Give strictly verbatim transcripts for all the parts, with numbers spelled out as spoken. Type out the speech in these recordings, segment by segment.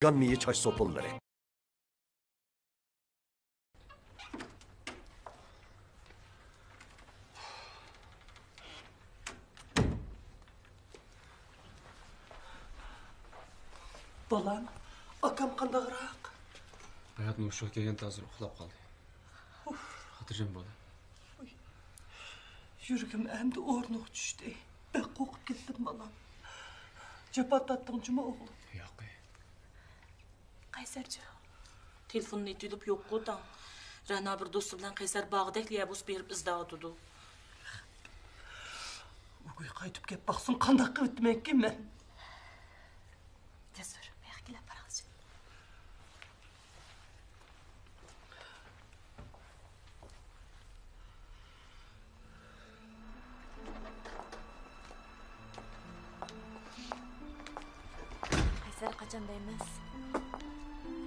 يان مېيى چاچ سوپۇنلىرى. بالام، ئاكام قانداقراق؟ ھاياتمۇ ھوشىغا كەلگەندە ھازىر ئۇخلاپ قالدى. ئۇف. خاتىرجەم بول. ئۇي. يۈرىكىم ئەمدى ئورنىغا چۈشتى. بەك قورقۇپ كەتتىم، بالام. جاپا تارتتىڭ جۇمۇ، ئوغلۇم؟ ياق. قەيسەرجان. تېلېفوننى ئېتىۋېلىپ يوققۇ تاڭ. رەنا بىر دوستى بىلەن قەيسەر باغدەكلا يەر بوسۇپ بېرىپ ئىزدەۋاتىدۇ. ئۆيگە قايتىپ كەپ باقسۇن، قانداق قىلىۋېتىمەنكىن مەن؟ جەسۇر، بۇياققا كېلە، پاراڭلىشىپ. قەيسەر، قاچان دەيمىز؟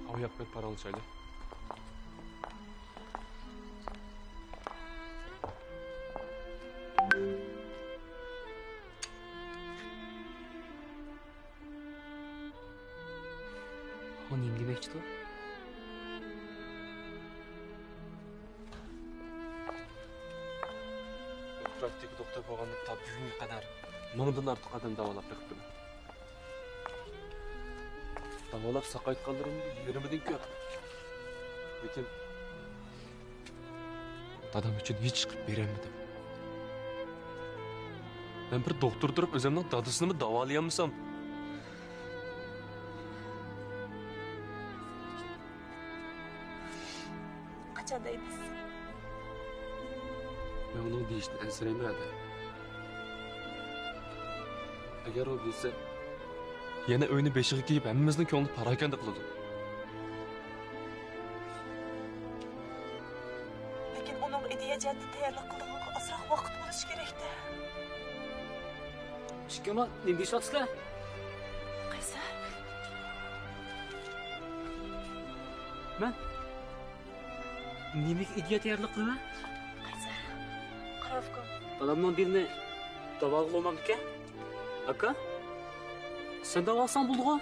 ئاۋۇ ياققا بېرىپ پاراڭلىشايلى. ئۇ نېمە دېمەكچىدۇ؟ پراكتىك دوختۇر بولغاندىن تا بۈگۈنگە قەدەر مىڭدىن ئارتۇق ئادەم داۋالاپ بېقىپتىمەن. داۋالاپ ساقايتقانلىرىمنىڭ يېرىمىدىن كۆپ. لېكىن دادام ئۈچۈن ھېچ قىلىپ بېرەلمىدىم. مەن بىر دوختۇر تۇرۇپ ئۆزۈمنىڭ دادىسىنىمۇ داۋالىيالمىسام. قاچان دەيمىز؟ مەن ئۇنىڭ دېيىشىدىن ئەنسىرەيمەن، ھەدە. ئەگەر ئۇ بىلسە، يەنە ئۆينى بېشىغا كىيىپ، ھەممىمىزنىڭ كۆڭلىنى پاراكەندە قىلىدۇ. لېكىن ئۇنىڭ ئىدىيە جەھەتتىن تەييارلىق قىلىدىغانغا ئازراق ۋاقىت بولۇشى كېرەك-دە. ئىككىڭلار نېمە دېيىشىۋاتىسىلەر؟ قەيسەر. مەن نېمىگە ئىدىيە تەييارلىق قىلىمەن؟ قەيسەر، قارا ئۇكام. دادامنىڭ بېلىنى داۋالىغىلى بولمامدىكەن؟ ئاكا، سەن داۋالىساڭ بولىدىغۇ؟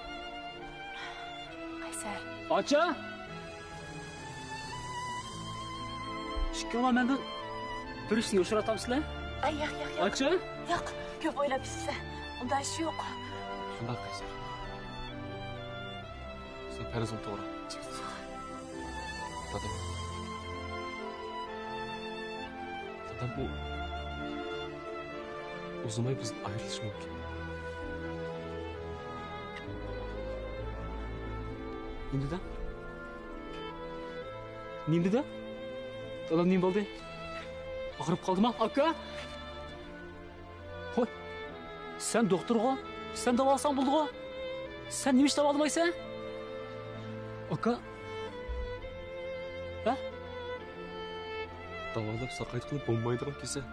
قەيسەر. ئاچا! ئىككىڭلار مەندىن بىر ئىشنى يوشۇرۇۋاتامسىلەر؟ ئەي، ياق، ياق، ياق. ئاچا! ياق، كۆپ ئويلاپ كېتىپسەن. ئۇنداق ئىش يوق. شۇنداق، قەيسەر. سېنىڭ پەرىزىڭ توغرا. دادام. دادام ئۇ ئۇزىماي بىزدىن ئايرىلىشى مۇمكىن. نېمە دېدى؟ نېمە دېدى؟ دادام نېمە بولدى؟ ئاغرىپ قالدىما، ئاكا؟ ھوي، سەن دوختۇرغۇ؟ سەن داۋالىساڭ بولدىغۇ؟ سەن نېمە ئۈچۈن داۋالىمايسەن؟ ئاكا؟ ھە؟ داۋالاپ ساقايتقىلى بولمايدىغان كېسەل.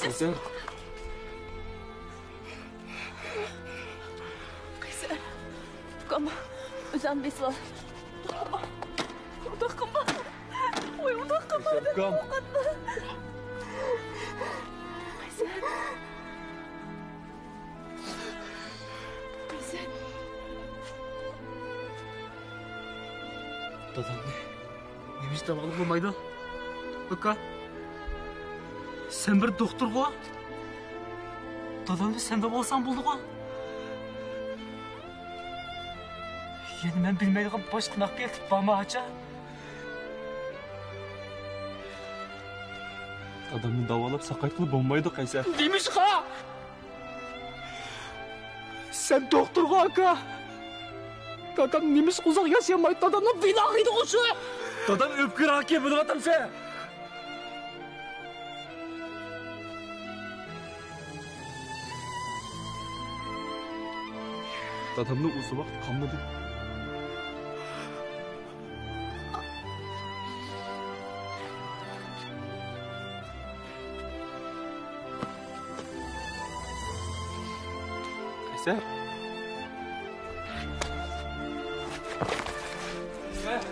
قەيسەر. قەيسەر، ئۇكام، ئۆزۈڭنى بېسىۋال. ئۇنداق قىلما. ۋاي، ئۇنداق قىلما. قەيسەر، ئۇكام. قەيسەر. قەيسەر. دادامنى نېمە ئۈچۈن داۋالىغىلى بولمايدۇ؟ ئاكا، سەن بىر دوختۇرغۇ؟ دادامنى سەن داۋالىساڭ بولىدىغۇ؟ يەنە مەن بىلمەيدىغان باشقا ناقىيە ئېلىپ بارما، ئاچا؟ دادامنى داۋالاپ ساقايتقىلى بولمايدۇ، قەيسەر. نېمىشقا؟ سەن دوختۇرغۇ، ئاكا؟ دادام نېمىشقا ئۇزاق ياشىيالمايدۇ؟ دادامنىڭ بېلى ئاغرىيدىغۇ شۇ. دادام ئۆپكە راكى، بىلىۋاتامسەن؟ دادامنىڭ ئۇزۇن ۋاقىت قالمىدى. قەيسەر. قەيسەر.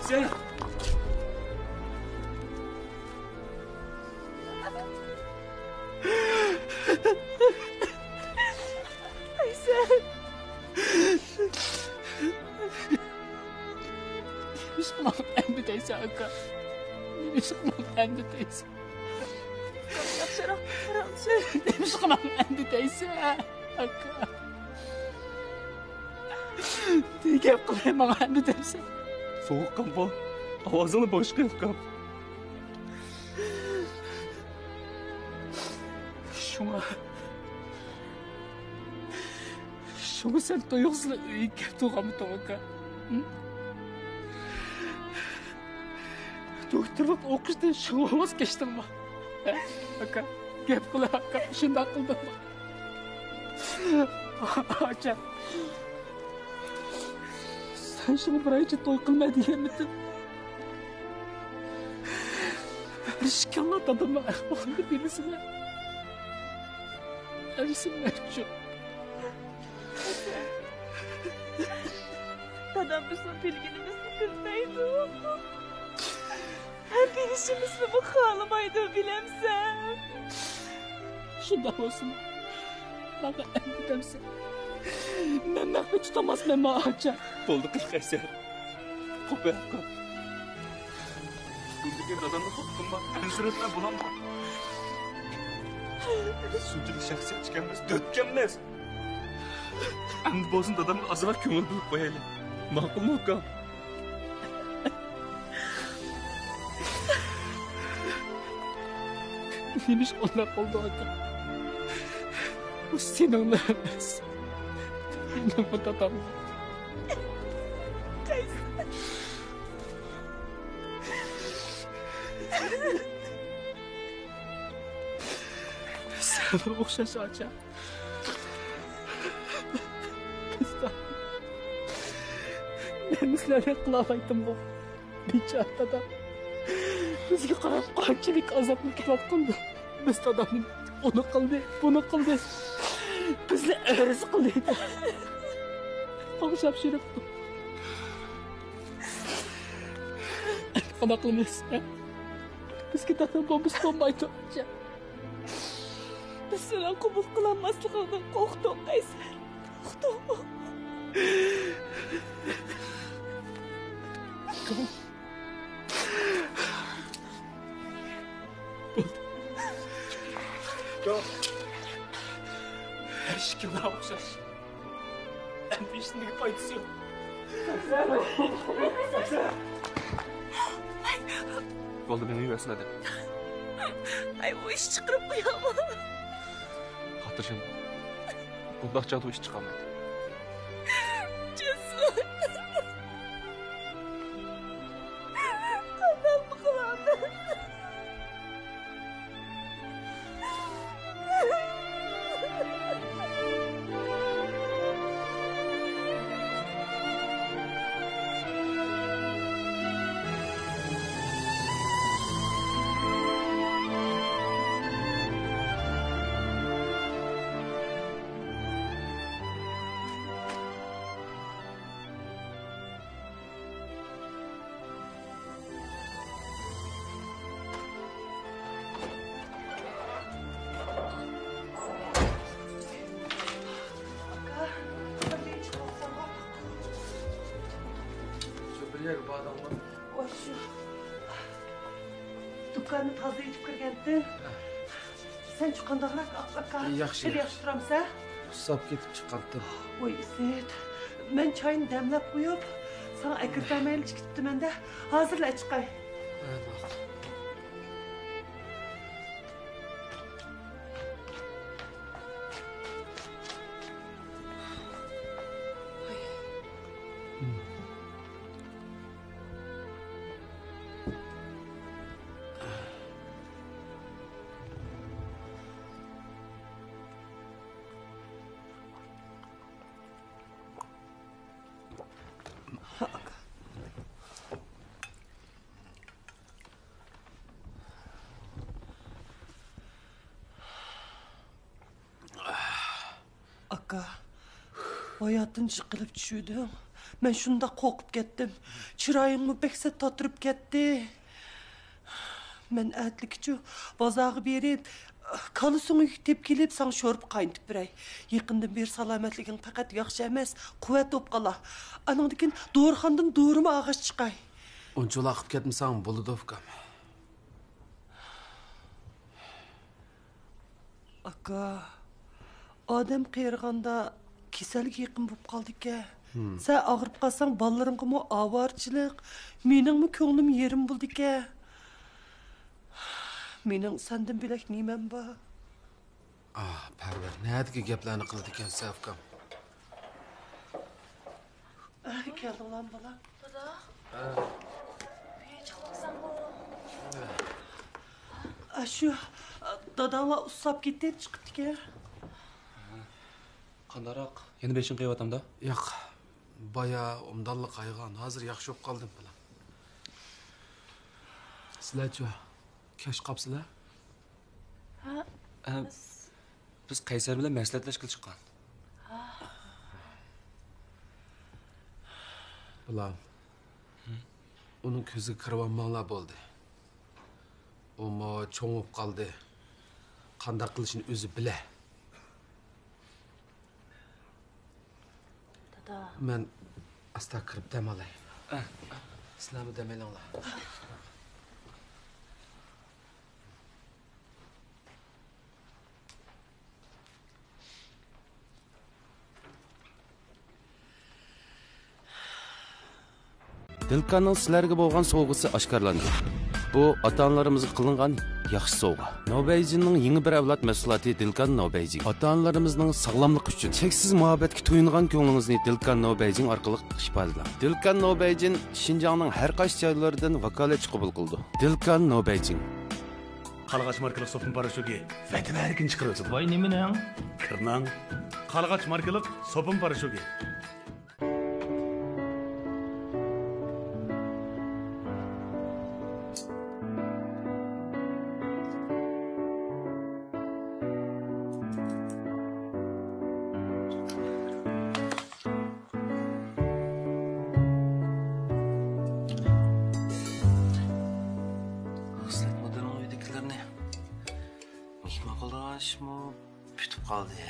قەيسەر. ئەمدى دەيسەن. ياخشىراق قاراڭچى. نېمىشقا ماڭا ئەمدى دەيسەن، ئاكا؟ نېمە گەپ قىلاي ماڭا ئەمدى دەيسەن؟ سوغۇققان بول. ئاۋازىڭنى باشقا ئېلىپ قال. شۇڭا، شۇڭا سەن تۇيۇقسىزلا ئۆيگە كەپ تۇرغانمىدىڭ، ئاكا؟ ھە؟ دوكتورلۇق ئوقۇشتىن شۇڭا ۋاز كەچتىڭمۇ؟ ھە؟ ئاكا، گەپ قىل، ئاكا، شۇنداق قىلدىڭمۇ؟ ئاچا، سەن شۇڭا بىر ئايچە توي قىلماي دېگەنمىدىم؟ بىر ئىككىڭلار دادامنىڭ ئەھۋالىنى بىلىسىلەر. ئەمىسە مەنچۇ؟ دادام بىزنىڭ بىلگىنىمىزنى بىلمەيدۇ. ھەم بىلىشىمىزنىمۇ خالىمايدۇ، بىلەمسەن؟ شۇنداق بولسىمۇ، ماڭا ئەمدى دەمسەن. مەن مەخپىي تۇتالماسمەنمۇ، ئاچا؟ بولدى، قىز قەيسەر. قوپۇپ قوي. بۇندىكى دادامنى قوپۇپ قويما. ئەنسىرەتمە، بولامدۇ؟ شۇنچىلىك شەخسىيەت ئىكەنمىز، دۆتكەنمىز. ئەمدى بولسۇن دادامغا ئازراق كۆڭۈل بۆلۈپ قويايلى. ماقۇلمۇ، ئۇكام؟ نېمىشقا ئۇنداق بولدى، ئاكا؟ بۇ سېنىڭلا ئەمەس. مېنىڭمۇ داداممۇ. سەن ئوخشاش، ئاچا. بىز نېمىسلەرنى قىلالايتتىمغۇ؟ بىچارە دادا. بىزگە قاراپ قانچىلىك ئازابنى تارتقاندۇ. بىز دادامنى ئۇنى قىلدى، بۇنى قىلدى. بىزنى ئەرز قىلدى. ئوخشاپ يۈرۈپتۇ. قانداق قىلىمىز، ھە؟ بىزگە دادام بولمىسا بولمايدۇ. بىز سېنىڭ قوبۇل قىلالماسلىقىڭدىن قورقتۇق، قەيسەر. قورقتۇق. بولدى. ياق. ھەر ئىككىڭلار ئوخشاش. ئەندىشىنىڭ پايدىسى يوق. بولدى، مېڭىۋەرسىلە دەپ. ئاي، ئۇ ئىش چىقىرىپ قويامۇ؟ خاتىرجەم. بۇنداق چاغدا ئۇ ئىش چىقارمايدۇ. جېسۇر. قانداقمۇ قىلامەن؟ شۇ بىر يەرگە باردىڭمۇ؟ ئاشۇ دۇكاننى تازىلاپ كىرگەنتىم. سەنچۇ قانداقراق، ئاكا؟ ياخشى، سەن ياخشى. ياخشى تۇرامسەن؟ ئۇسساپ كېتىپ چىقاتتىم. ۋاي ئىسىت، مەن چاينى دەملەپ قويۇپ، ساڭا ئەكىرىپ بەرمەيلى چىقىپتىمەن-دە، ھازىرلا ئەچىقاي. ھە، ماقۇل. ئاكا، ھاياتتىن جىقىلىپ چۈشۈۋىدىڭ. مەن شۇنداق قورقۇپ كەتتىم. چىرايىڭمۇ بەك سەت تاتىرىپ كەتتى. مەن ئەتىلىكىچۇ بازارغا بېرىپ، كالا سۆڭىكى تېپىپ كېلىپ، ساڭا شورپا قاينىتىپ بېرەي. يېقىندىن بېرى سالامەتلىكىڭ پەقەت ياخشى ئەمەس، قۇۋۋەت بولۇپ قالا. ئانىڭدىن كېيىن دورىخانىدىن دورىمۇ ئالغاچ چىقاي. ئۇنچىۋالا قىلىپ كەتمىسەڭ بولىدۇ، ئۇكام. ئاكا، ئادەم قېرىغاندا كېسەلگە يېقىن بولۇپ قالىدىكەن. سەن ئاغرىپ قالساڭ، بالىلىرىڭغىمۇ ئاۋارىچىلىك، مېنىڭمۇ كۆڭلۈم يېرىم بولىدىكەن. مېنىڭ سەندىن بۆلەك نېمەم بار؟ ئاھ، پەرۋەر، نەدىكى گەپلەرنى قىلىدىكەنسەن، ئۇكام؟ كەلدىڭلارمۇ، بالام؟ دادا. ھە. ئۆيگە چىقىپ باقسامغۇ؟ ئاشۇ داداڭلار ئۇسساپ كېتىپ چىقىپتىكەن. قانداقراق؟ يەنە بېشىڭ قېيىۋاتامدا؟ ياق. بايا ئوبدانلا قايغان. ھازىر ياخشى بولۇپ قالدىم، بالام. سىلەرچۇ؟ كەچ قاپسىلەر؟ ھە؟ ھە، بىز قەيسەر بىلەن مەسلىھەتلەشكىلى چىققان. بالام، ئۇنىڭ كۆزىگە كىرىۋالماڭلار بولدى. ئۇمۇ چوڭ بولۇپ قالدى. قانداق قىلىشىنى ئۆزى بىلە. دادا. مەن ئاستا كىرىپ دەم ئالاي. ئە. سىلەرمۇ دەم ئېلىڭلار. دىلكاننىڭ سىلەرگە بولغان سوۋغىسى ئاشكارىلاندى. بۇ ئاتا-ئانىلىرىمىزغا قىلىنغان ياخشى سوۋغا. نوبەيجىننىڭ يېڭى بىر ئەۋلاد مەھسۇلاتى دىلكان نوبەيجىن. ئاتا-ئانىلىرىمىزنىڭ ساغلاملىقى ئۈچۈن چەكسىز مۇھەببەتكە تويۇنغان كۆڭلىڭىزنى دىلكان نوبەيجىن ئارقىلىق ئىپادىلەڭ. دىلكان نوبەيجىن شىنجاڭنىڭ ھەر قايسى جايلىرىدىن ۋاكالەتچى قوبۇل قىلىدۇ. دىلكان نوبەيجىن. قارلىغاچ ماركىلىق سوپۇن پاراشوكى ۋەتەن ھەرىكىنى چىقىرىۋېتىدۇ. ۋاي، نېمىنىڭ؟ كىرنىڭ. قارلىغاچ ماركىلىق سوپۇن پاراشوكى. خىسلەت مۇدىرنىڭ ئۆيىدىكىلىرىنى مېھمان قىلىدىغان ئىشمۇ پۈتۈپ قالدى.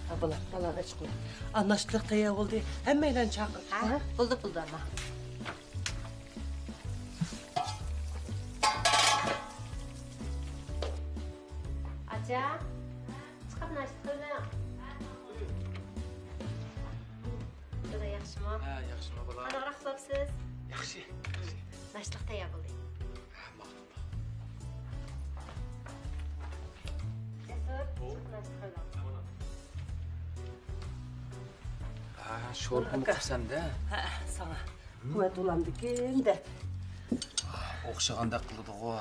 ھە، بالام، بالام، ئېچىقلا. ئا، ناشتىلىق تەييار بولدى. ھەممەيلەننى چاقىر. ھە، بولدى، بولدى، ئاما. ئاچا، چىقىپ ناشتا قىلىڭ. دادا ياخشىمۇ؟ ھە، ياخشىمۇ بالا؟ قانداقراق ئۇخلاپسىز؟ ياخشى، ياخشى. ناشتىلىق تەييار بولدى. ھە، ماقۇل. جەسۇر، چىقىپ ناشتا قىلىڭ. ھە، شورپىمۇ قىپسەن-دە. ھە، ساڭا. قۇۋۋەت بولامدىكىن دەپ. ئوخشىغاندەك قىلىدىغۇ.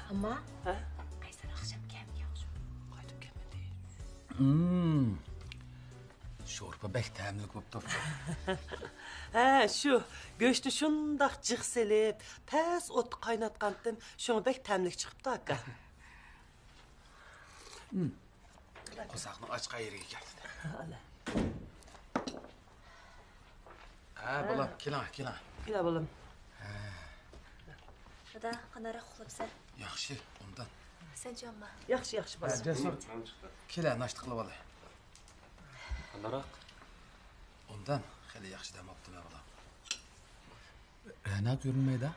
ئەمما ھە؟ قەيسەر ئاخشام كەلدى ياخشى. قايتىپ كەلمىدى. شورپا بەك تەملىك بوپتۇ. ھە، شۇ گۆشنى شۇنداق جىق سېلىپ، پەس ئوتتا قايناتقانتىم، شۇڭا بەك تەملىك چىقىپتۇ، ئاكا. قورساقنىڭ ئاچقان يېرىگە كەلدى. ھە، بالام، كېلىڭ، كېلىڭ. كېلە، بالام. دادا، قانداقراق ئۇخلاپسەن؟ ياخشى، ئوبدان. سەنچۇ، ئامما؟ ياخشى، ياخشى، بالام. جەسۇر، كېلە، ناشتا قىلىۋالاي. قانداقراق؟ ئوبدان، خېلى ياخشى دەم ئاپتىمەن، بالام. رەنا كۆرۈنمەيدۇ.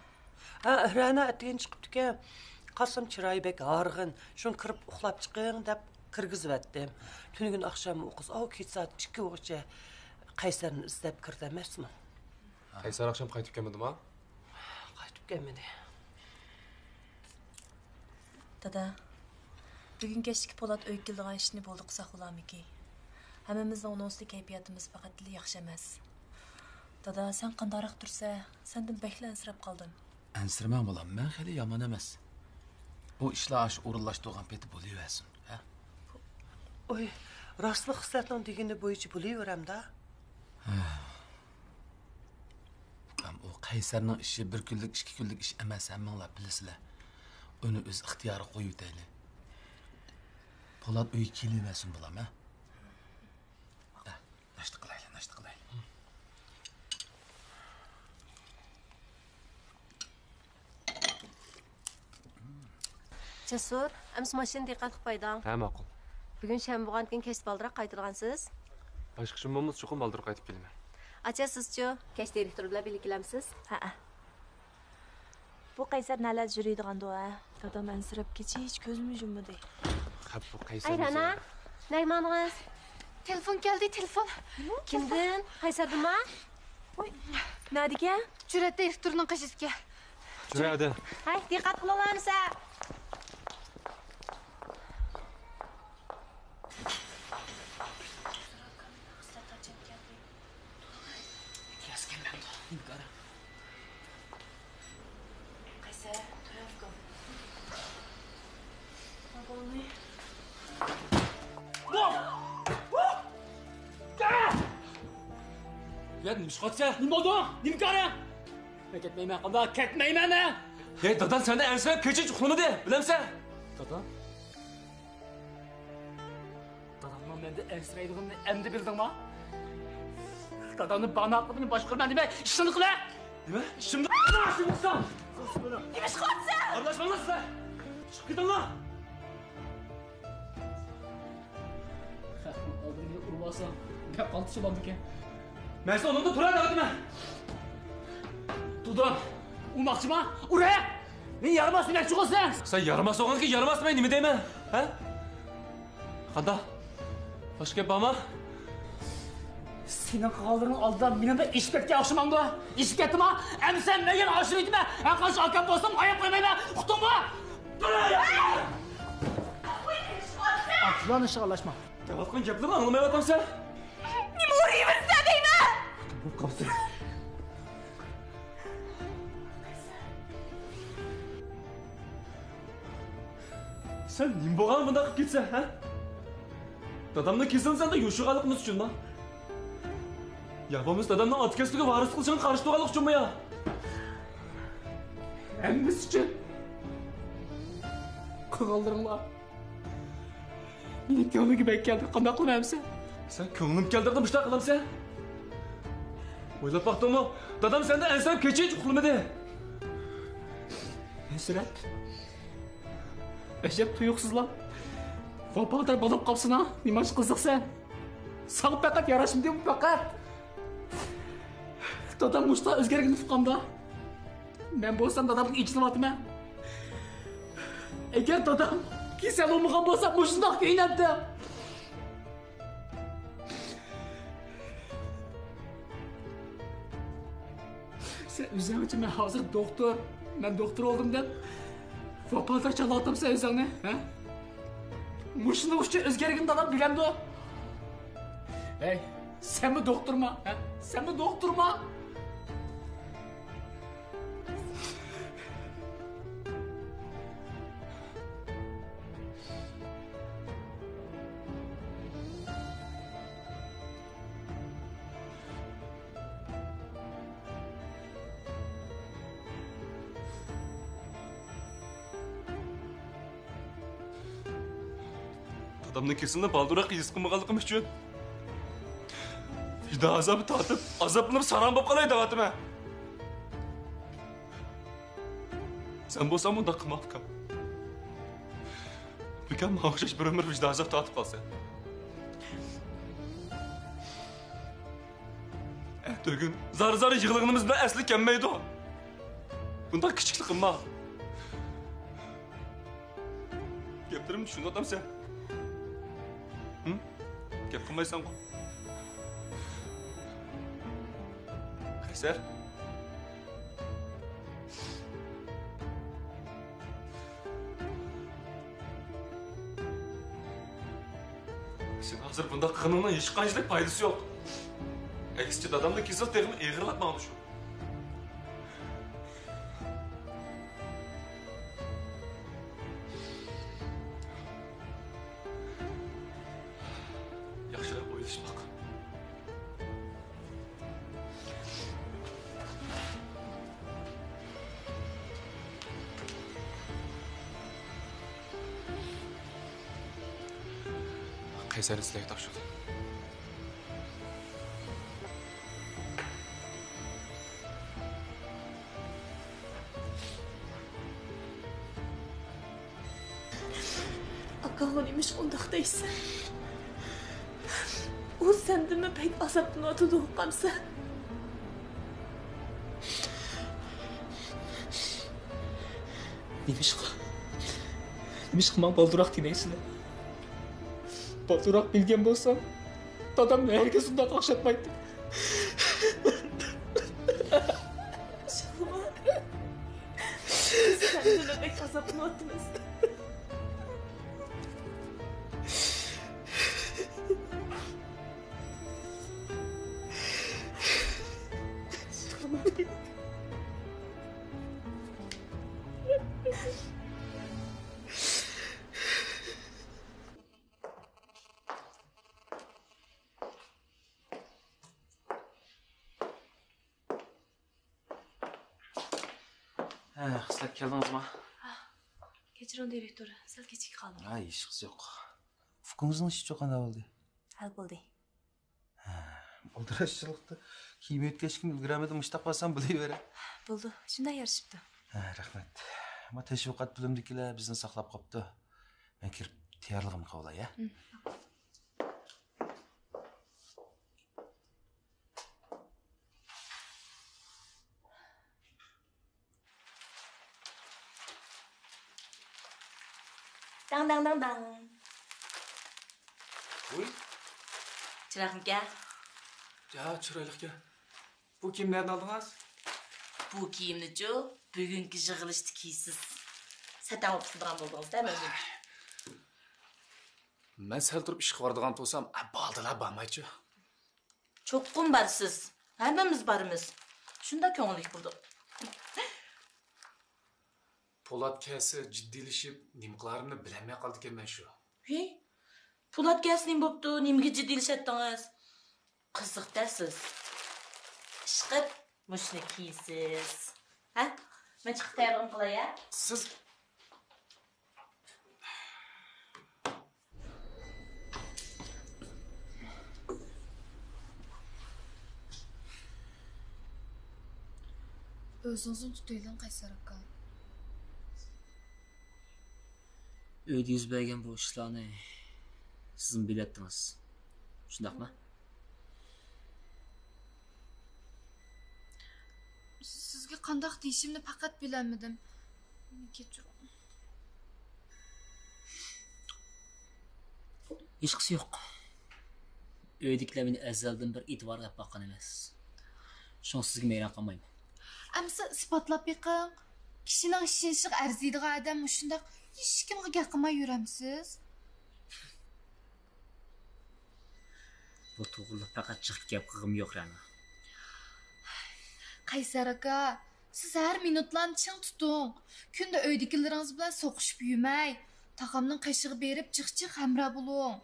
ھە، رەنا ئەتىگەن چىقىپتىكەن. قارىسام، چىرايى بەك ھارغىن. شۇڭا كىرىپ ئۇخلاپ چىقىڭ دەپ كىرگۈزۈۋەتتىم. تۈنۈگۈن ئاخشام ئۇ قىز ئاۋۇ كېچە سائەت ئىككىگىچە قەيسەرنى ئىزدەپ كىردى ئەمەسمۇ؟ قەيسەر ئاخشام قايتىپ كەلمىدىما؟ قايتىپ كەلمىدى. دادا، بۈگۈن كەچتىكى پولات ئۆيگە كېلىدىغان ئىشنى بولدى قىلساق بولارمىكى؟ ھەممىمىزنىڭ ئۇنىڭ ئۈستىدە كەيپىياتىمىز پەقەتلا ياخشى ئەمەس. دادا، سەن قانداقراق تۇرسا، سەندىن بەكلا ئەنسىرەپ قالدىم. ئەنسىرىمەڭ، بالام، مەن خېلى يامان ئەمەس. ئۇ ئىشلار ئاشۇ ئورۇنلاشتۇرغان پېتى بولۇۋەرسۇن، ھە؟ ئوي، راستلا خىسلەتنىڭ دېگىنى بويىچە بولۇۋېرەمدا. ئۇكام، ئۇ قەيسەرنىڭ ئىشى بىر كۈنلۈك، ئىككى كۈنلۈك ئىش ئەمەس، ھەممىڭلار بىلىسىلەر. ئۇنى ئۆز ئىختىيارىغا قويۇۋېتەيلى. پولات ئۆيگە كېلىۋەرسۇن، بالام، ھە؟ ھە، ناشتا قىلايلى، ناشتا قىلايلى. جەسۇر، ئەمسە ماشىنىنى دىققەتلىك ھەيدەڭ. ھە، ماقۇل. بۈگۈن شەنبە بولغاندىكىن كەچتە بالدۇراق قايتىدىغانسىز. باشقا ئىشىم بولمىسا، چوقۇم بالدۇر قايتىپ كېلىمەن. ئاچا، سىزچۇ؟ كەچتە دىرېكتور بىلەن بىللە كېلەمسىز؟ ھەئە. بۇ قەيسەر نەلەردە يۈرىدىغاندۇ، ھە؟ دادام ئەنسىرەپ كېچە ھېچ كۆزىمۇ يۇممىدى. خەپ، بۇ قەيسەر ئەي، رەنا، نەگە ماڭدىڭىز؟ تېلېفون كەلدى، تېلېفون. كىمدىن؟ قەيسەردىنما؟ ۋوي، نەدىكەن؟ جۈرئەت دىرېكتورنىڭ قېشىدىكەن. جۈرئەتدە. ھەي، دىققەت قىلىڭلار ئەمسە. يا، نېمە ئىش قىلىۋاتىسەن؟ نېمە بولدى؟ نېمە كارى؟ مەن كەتمەيمەن، قانداق كەتمەيمەن مەن؟ يا، داداڭ سەندىن ئەنسىرەپ كېچىچە ئۇخلىمىدى، بىلەمسەن؟ دادا؟ دادامنىڭ مەندىن ئەنسىرەيدىغىنىنى ئەمدى بىلدىڭما؟ دادامنى بانا قىلىپ باشقۇرىمەن دېمەي، ئىشىڭنى قىلە! نېمە؟ ئىشىمنى، ئىشىمنى قىلسام! نېمە ئىش قىلىۋاتىسەن؟ ئارىلاشماڭلار سىلەر! چىقىپ كېتىڭلار! خەقنىڭ ئالدىدا مېنى ئۇرۇۋالساڭ، بەك قالتىس بولامدىكەن. مەن سېنى ئۇنىڭدا تۇرار دەۋاتىمەن. دۇدۇم، ئۇرماقچىما؟ ئۇر ھە! مېنى يارىماس دېمەكچىغۇ سەن! سەن يارىماس بولغاندىكىن يارىماس دېمەي نېمە دەيمەن؟ ھە؟ قانداق؟ باشقا گەپ بارمۇ؟ سېنىڭ قىلغانلىرىڭ ئالدىدا مېنىڭ بىر ئېشىپ كەتكەن ئوخشىمامدۇ؟ ئېشىپ كەتتىما؟ ئەمدى سەن مەن يەنە ئاشۇرۇۋېتىمەن. ھەر قانچە ئاكام بولسام ئاياپ قويمايمەن. ئۇقتۇڭمۇ؟ ئاچىلان ئىشىغا ئارىلاشما. دەۋاتقان گەپلىرىنى ئاڭلىمايۋاتامسەن؟ نېمە ئۇرۇۋېرىسەن دەيمەن؟ بولۇپ قاپسەن. سەن نېمە بولغان بۇنداق قىلىپ كېتىسەن، ھە؟ دادامنىڭ كېسىلىنى سەندە يوشۇرغانلىقىمىز ئۈچۈنما؟ يا بولمىسا دادامنىڭ ئاتا كەسپىگە ۋارىسلىق قىلىشىغا قارشى تۇرغانلىق ئۈچۈنمۇ يا؟ ھەممىسى ئۈچۈن. قىلغانلىرىڭلار مېنىڭ كۆڭلۈمگە بەك كەلدى. قانداق قىلىمەن ئەمسە؟ سەن كۆڭلۈم كەلدى دەپ مۇشۇنداق قىلامسەن؟ ئويلاپ باقتىڭمۇ؟ دادام سەندىن ئەنسىرەپ كېچىچە ئۇخلىمىدى. ئەنسىرەپ؟ ئەجەب تۇيۇقسىزلا ۋاپادار بولۇپ قاپسەن ھە؟ نېمانچە قىزىقسەن؟ ساڭا پەقەت ياراشمىدىمۇ پەقەت؟ دادام مۇشۇنداق ئۆزگەرگىنىنى ئۇققاندا، مەن بولسام دادامغا ئېچىنىۋاتىمەن. ئەگەر دادام كېسەل بولمىغان بولسا مۇشۇنداق كۆيۈنەمتىم. سەن ئۆزۈڭچە مەن ھازىر دوختۇر، مەن دوختۇر بولدۇم دەپ ۋاپادار چاغلاۋاتامسەن ئۆزۈڭنى، ھە؟ مۇشۇنىڭ ئۈچۈن ئۆزگەرگىنىڭنى دادام بىلەمدۇ؟ ھەي، سەنمۇ دوختۇرما، ھە؟ سەنمۇ دوختۇرما؟ دادامنىڭ كېسىلىنى بالدۇرراق ھېس قىلمىغانلىقىم ئۈچۈن ۋىجدان ئازابى تارتىپ، ئازابلىنىپ ساراڭ بولۇپ قالاي دەۋاتىمەن. سەن بولساڭ بۇنداق قىلما، ئۇكام. بىكار ماڭا ئوخشاش بىر ئۆمۈر ۋىجدان ئازاب تارتىپ قالىسەن. ئەتىگۈن زار-زار يىغلىغىنىمىز بىلەن ئەسلى كەلمەيدۇ. بۇنداق كىچىكلىك قىلما. گەپلىرىمنى چۈشىنىۋاتامسەن؟ ھىم؟ گەپ قىلمايسەنغۇ؟ قەيسەر؟ سېنىڭ ھازىر بۇنداق قىلغىنىڭنىڭ ھېچقانچىلىك پايدىسى يوق. ئەكسىچە، دادامنىڭ كېسىلى تېخىمۇ ئېغىرلاپ ماڭىدۇ شۇ. ياخشىراق ئويلىشىپ باق. قەيسەرنى سىلەرگە تاپشۇردۇم. ئاكاڭغا نېمىشقا ئۇنداق دەيسەن؟ ئۇ سەندىنمۇ بەك ئازابلىنىۋاتىدۇ، ئۇقامسەن؟ نېمىشقا؟ نېمىشقا ماڭا بالدۇراق دېمەيسىلەر؟ بالدۇراق بىلگەن بولسام، دادامنى ھەرگىز ئۇنداق ئاڭشاتمايتتىم. شالۋا، بىز سەندىنمۇ بەك ئازابلىنىۋاتىمىز. ھە، قىزلار كەلدىڭىزما؟ كەچۈرۈڭ، دىرېكتور، سەل كېچىكىپ قالدىم. ھە، ھېچقىسى يوق. ئۇكىڭىزنىڭ ئىشى چوقان بولدى. ھەل بولدى. ھە، ئالدىراشچىلىقتا كىيىم يۆتكەشكىمۇ ئۈلگۈرەلمىدىم، مۇشتاق بارسام بولۇۋېرە. بولدى، شۇنداق يارىشىپتۇ. ھە، رەھمەت. ئەمما تەشۋىقات بۆلۈمىدىكىلەر بىزنى ساقلاپ قاپتۇ. مەن كىرىپ تەييارلىقىمنى قىلىۋالاي، ھە؟ داڭ، داڭ، داڭ، داڭ. ۋۇي. چىرايلىقمىكەن؟ يا، چىرايلىقكەن. بۇ كىيىمنى نەدىن ئالدىڭىز؟ بۇ كىيىمنىچۇ، بۈگۈنكى يىغىلىشتا كىيسىز. سەتەڭ بولۇپ كېتىدىغان بولدىڭىز-دە مەندىن. مەن سەل تۇرۇپ ئىشقا بارىدىغان تۇرسام، بالىلار بارمايچۇ. چوقۇم بارىسىز. ھەممىمىز بارىمىز. شۇنداق كۆڭۈللۈك بولدۇق. پولات كەلسە جىددىيلىشىپ، نېمە قىلارىمنى بىلەلمەي قالىدىكەنمەن شۇ. ھېي، پولات كەلسە نېمە بوپتۇ؟ نېمىگە جىددىيلىشەتتىڭىز؟ قىزىق-دە سىز. ئىشقىپ مۇشۇنى كىيسىز. ھە؟ مەن چىقىپ تەييارلىقىمنى قىلاي، ھە؟ سىز ئۆزىڭىزنى تۇتۇۋېلىڭ، قەيسەر ئاكا. ئۆيدە يۈز بەرگەن بۇ ئىشلارنى سىزمۇ بىلەتتىڭىز. شۇنداقمۇ؟ سىزگە قانداق دېيىشىمنى پەقەت بىلەلمىدىم. مېنى كەچۈرۈڭ. ھېچقىسى يوق. ئۆيدىكىلەر مېنى ئەزەلدىن بىر ئېتىبارغا ئېلىپ باققان ئەمەس. شۇڭا سىزگە ھەيران قالمايمەن. ئەمىسە ئىسپاتلاپ بېقىڭ. كىشىنىڭ ئىشىنىشىگە ئەرزىيدىغان ئادەم مۇشۇنداق ھېچكىمگە گەپ قىلماي يۈرەمسىز؟ بۇ توغرىلىق پەقەت جىق گەپ قىلغۇم يوق، رەنا. قەيسەر ئاكا، سىز ھەر مىنۇتلارنى چىڭ تۇتۇڭ. كۈندە ئۆيدىكىلىرىڭىز بىلەن سوقۇشۇپ يۈرمەي، تاغامنىڭ قېشىغا بېرىپ جىق-جىق ھەمراھ بولۇڭ.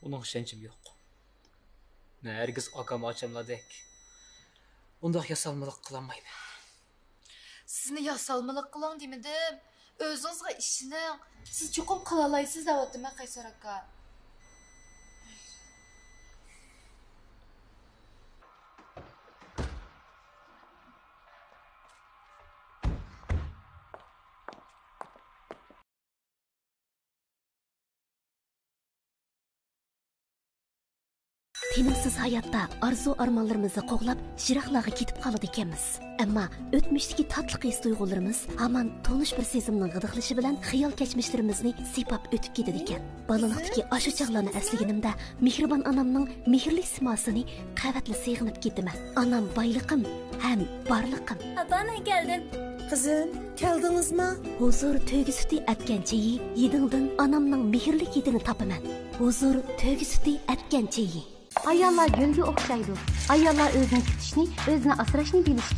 ئۇنىڭغا ئىشەنچىم يوق. مەن ھەرگىز ئاكام ئاچاملاردەك ئۇنداق ياسالمىلىق قىلالمايمەن. سىزنى ياسالمىلىق قىلىڭ دېمىدىم. ئۆزىڭىزگە ئىشىنىڭ. سىز چوقۇم قىلالايسىز دەۋاتىمەن، قەيسەر ئاكا. تىنىمسىز ھاياتتا ئارزۇ-ئارمانلىرىمىزنى قوغلاپ، يىراقلارغا كېتىپ قالىدىكەنمىز. ئەمما ئۆتمۈشتىكى تاتلىق ھېس-تۇيغۇلىرىمىز ھامان تونۇش بىر سېزىمنىڭ غىدىقلىشى بىلەن خىيال كەچمىشلىرىمىزنى سىيپاپ ئۆتۈپ كېتىدىكەن. بالىلىقتىكى ئاشۇ چاغلارنى ئەسلىگىنىمدە، مېھرىبان ئانامنىڭ مېھىرلىك سىيماسىنى قەۋەتلا سېغىنىپ كېتىمەن. ئانام بايلىقىم ھەم بارلىقىم. ئاپا، مەن كەلدىم. قىزىم، كەلدىڭىزما؟ ھۇزۇر تۆگە سۈتى ئەتكەن چېيى، يېدىڭدىن ئانامنىڭ مېھىرلىك ھىدىنى تاپىمەن. ھۇزۇر تۆگە سۈتى ئەتكەن چېيى. ئاياللار گۈلگە ئوخشايدۇ. ئاياللار ئۆزىنى كۈتۈشنى، ئۆزىنى ئاسراشنى بىلىشى